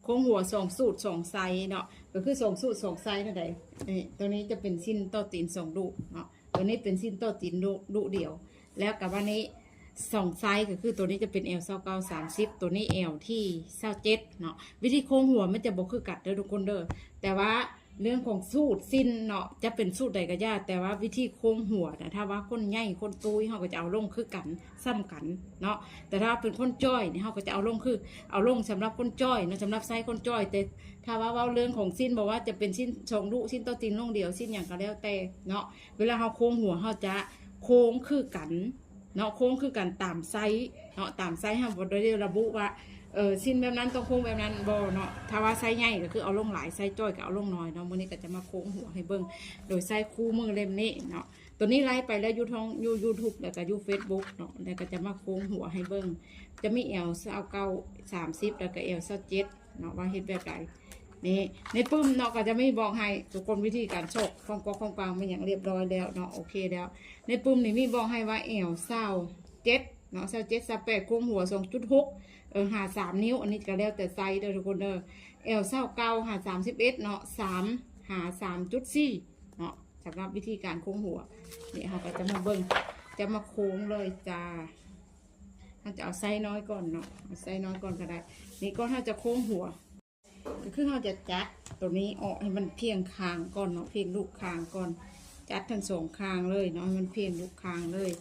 ໂຄ້ງຫົວສອງສູດສອງໄຊເນາະ ກໍຄືສອງສູດສອງໄຊນັ້ນໃດ. ນີ້ ຕົວນີ້ຈະເປັນສິ້ນຕໍ່ຕີນສອງດຸເນາະ ຕົວນີ້ເປັນສິ້ນຕໍ່ຕີນດຸ ດຸດຽວ ແລ້ວກໍບາດນີ້ສອງໄຊ ກໍຄືຕົວນີ້ຈະເປັນແອວຊາວເກົ້າ ສາມສິບ ຕົວນີ້ແອວທີ່ຊາວເຈັດເນາະ. ວິທີໂຄ້ງຫົວມັນຈະບໍ່ຄືກັນເດີທຸກຄົນເດີ ແຕ່ວ່າເລື່ອງຂອງສູດສິ້ນເນາະ ຈະເປັນສູດໃດກໍຢ່າ ແຕ່ວ່າວິທີໂຄ້ງຫົວນະ ຖ້າວ່າຄົນໃຫຍ່ຄົນຕຸ້ຍ ເຮົາກໍຈະເອົາລົງຄືກັນ ສ່ຳກັນເນາະ ແຕ່ຖ້າເປັນຄົນຈ່ອຍນີ້ ເຮົາກໍຈະເອົາລົງຄື ເອົາລົງສຳລັບຄົນຈ່ອຍເນາະ ສຳລັບໄຊຄົນຈ່ອຍ. ແຕ່ຖ້າວ່າເວົ້າເລື່ອງຂອງສິ້ນ ບໍ່ວ່າຈະເປັນສິ້ນສອງດຸ ສິ້ນຕໍ່ຕີນດົງດຽວ ສິ້ນຫຍັງກໍແລ້ວແຕ່ເນາະ ເວລາເຮົາໂຄ້ງຫົວ ເຮົາຈະໂຄ້ງຄືກັນເນາະ ໂຄ້ງຄືກັນຕາມໄຊເນາະ ຕາມໄຊ. ເຮົາບໍ່ໄດ້ລະບຸວ່າ ເອີ ສິ້ນແບບນັ້ນຕ້ອງໂຄ້ງແບບນັ້ນ ບໍ່ເນາະ. ຖ້າວ່າໄຊໃຫຍ່ກໍຄືເອົາລົງຫຼາຍ ໄຊຈ້ອຍກໍເອົາລົງໜ້ອຍເນາະ. ມື້ນີ້ກໍຈະມາໂຄ້ງຫົວໃຫ້ເບິ່ງ ໂດຍໃຊ້ຄູ່ມືເຫຼັ້ມນີ້ເນາະ. ຕົວນີ້ໄລຟ໌ໄປແລ້ວຢູ່ທາງ ຢູ່ຢູທູບ ແລ້ວກໍຢູ່ເຟສບຸກເນາະ ແລ້ວກໍຈະມາໂຄ້ງຫົວໃຫ້ເບິ່ງ ຈະມີແອວຊາວເກົ້າ ສາມສິບ ແລ້ວກໍແອວຊາວເຈັດເນາະ ວ່າເຮັດແບບໃດ. ນີ້ ໃນປຶ້ມເນາະ ກໍຈະມີບອກໃຫ້ທຸກຄົນ ວິທີການຊອກຄວາມກວ້າງຄວາມກວ້າງ ແມ່ນຫຍັງ ຮຽບຮ້ອຍແລ້ວເນາະ ໂອເຄແລ້ວ. ໃນປຶ້ມນີ້ມີບອກໃຫ້ວ່າແອວຊາວເຈັດເນາະ ຊາວເຈັດ ຊາວແປດ ໂຄ້ງຫົວສອງຈຸດຫົກ ເອີ ຫາສາມນິ້ວ ອັນນີ້ກໍແລ້ວແຕ່ໄຊເດີທຸກຄົນເດີ. ແອວຊາວເກົ້າ ຫາສາມສິບເອັດເນາະ ສາມ ຫາສາມຈຸດສີ່ເນາະ. ສຳລັບວິທີການໂຄ້ງຫົວ ນີ້ເຮົາກໍຈະມາເບິ່ງ ຈະມາໂຄ້ງເລີຍຈ້າ. ເຮົາຈະເອົາໄຊນ້ອຍກ່ອນເນາະ ເອົາໄຊນ້ອຍກ່ອນກໍໄດ້. ນີ້ ກ່ອນເຮົາຈະໂຄ້ງຫົວ ກໍຄືເຮົາຈະຈັດຕົວນີ້ອອກໃຫ້ມັນພຽງຄາງກ່ອນເນາະ ພຽງລູກຄາງກ່ອນ ຈັດທັງສອງຂ້າງເລີຍເນາະ ໃຫ້ມັນພຽງລູກຄາງເລີຍ.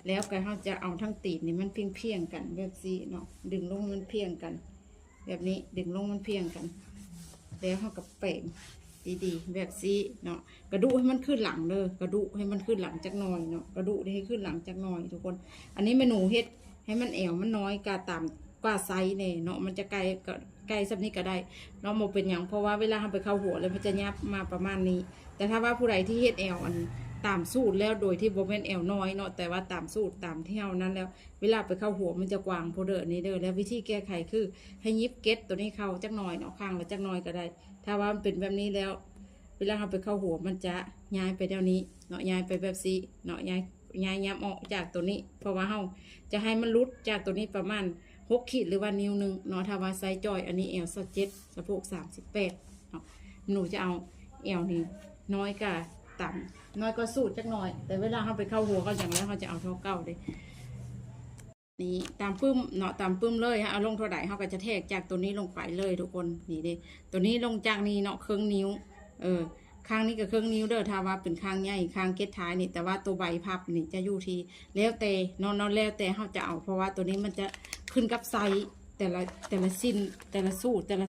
ແລ້ວກໍເຮົາຈະເອົາທັງຕີນນີ້ມັນພຽງໆກັນແບບຊີ້ເນາະ ດຶງລົງໃຫ້ມັນພຽງກັນ ແບບນີ້ ດຶງລົງມັນພຽງກັນ ແລ້ວເຮົາກໍແປງດີໆແບບຊີ້ເນາະ. ກະດຸໃຫ້ມັນຂຶ້ນຫຼັງເດີ ກະດຸໃຫ້ມັນຂຶ້ນຫຼັງຈັກໜ່ອຍເນາະ ກະດຸໃຫ້ຂຶ້ນຫຼັງຈັກໜ່ອຍທຸກຄົນ. ອັນນີ້ແມ່ໜູເຮັດໃຫ້ມັນແອວມັນນ້ອຍກວ່າຕາມ ກວ່າໄຊແດ່ເນາະ ມັນຈະໃກ້ ກໍໃກ້ສ່ຳນີ້ກໍໄດ້ເນາະ ບໍ່ເປັນຫຍັງ. ເພາະວ່າເວລາເຮົາໄປເຂົ້າຫົວແລ້ວ ມັນຈະຫຍັບມາປະມານນີ້. ແຕ່ຖ້າວ່າຜູ້ໃດທີ່ເຮັດແອວອັນຕາມສູດແລ້ວ ໂດຍທີ່ບໍ່ແມ່ນແອວນ້ອຍເນາະ ແຕ່ວ່າຕາມສູດຕາມທີ່ເຮົານັ້ນແລ້ວ ເວລາໄປເຂົ້າຫົວມັນຈະກວ້າງໂພດເດີ ນີ້ເດີ. ແລ້ວວິທີແກ້ໄຂຄືໃຫ້ຫຍິບເກັດຕົວນີ້ເຂົ້າຈັກໜ່ອຍເນາະ ຂ້າງລະຈັກໜ່ອຍກໍໄດ້. ຖ້າວ່າມັນເປັນແບບນີ້ແລ້ວ ເວລາເຮົາໄປເຂົ້າຫົວ ມັນຈະຍ້າຍໄປແນວນີ້ເນາະ ຍ້າຍໄປແບບຊີ້ເນາະ ຍ້າຍ ຍ້າຍຫຍັບອອກຈາກຕົວນີ້ ເພາະວ່າເຮົາຈະໃຫ້ມັນຫຼຸດຈາກຕົວນີ້ປະມານຫົກຂີດ ຫຼືວ່ານິ້ວໜຶ່ງເນາະ. ຖ້າວ່າໄຊຈ່ອຍ ອັນນີ້ແອວຊາວເຈັດ ສະໂພກສາມສິບແປດເນາະ. ໜູຈະເອົາແອວນີ້ນ້ອຍກວ່າຕາມ ນ້ອຍກວ່າສູດຈັກໜ່ອຍ ແຕ່ເວລາເຮົາໄປເຂົ້າຫົວເຂົ້າຫຍັງແລ້ວ ເຮົາຈະເອົາເທົ່າເກົ່າເດ້. ນີ້ ຕາມປຶ້ມເນາະ ຕາມປຶ້ມເລີຍ ເຮົາເອົາລົງເທົ່າໃດ ເຮົາກໍຈະແທກຈາກຕົວນີ້ລົງໄປເລີຍທຸກຄົນ. ນີ້ເດ້ ຕົວນີ້ລົງຈາກນີ້ເນາະ ເຄິ່ງນິ້ວ ເອີ ຂ້າງນີ້ກໍເຄິ່ງນິ້ວເດີ. ຖ້າວ່າເປັນຂ້າງໃຫຍ່ ຂ້າງເກັດທ້າຍນີ້ ແຕ່ວ່າຕົວໃບພັບນີ້ຈະຢູ່ທີ່ ແລ້ວແຕ່ເນາະ ເນາະ ແລ້ວແຕ່ເຮົາຈະເອົາ ເພາະວ່າຕົວນີ້ມັນຈະຂຶ້ນກັບໄຊ ແຕ່ລະ ແຕ່ລະຊິ້ນ ແຕ່ລະສູດ ແຕ່ລະ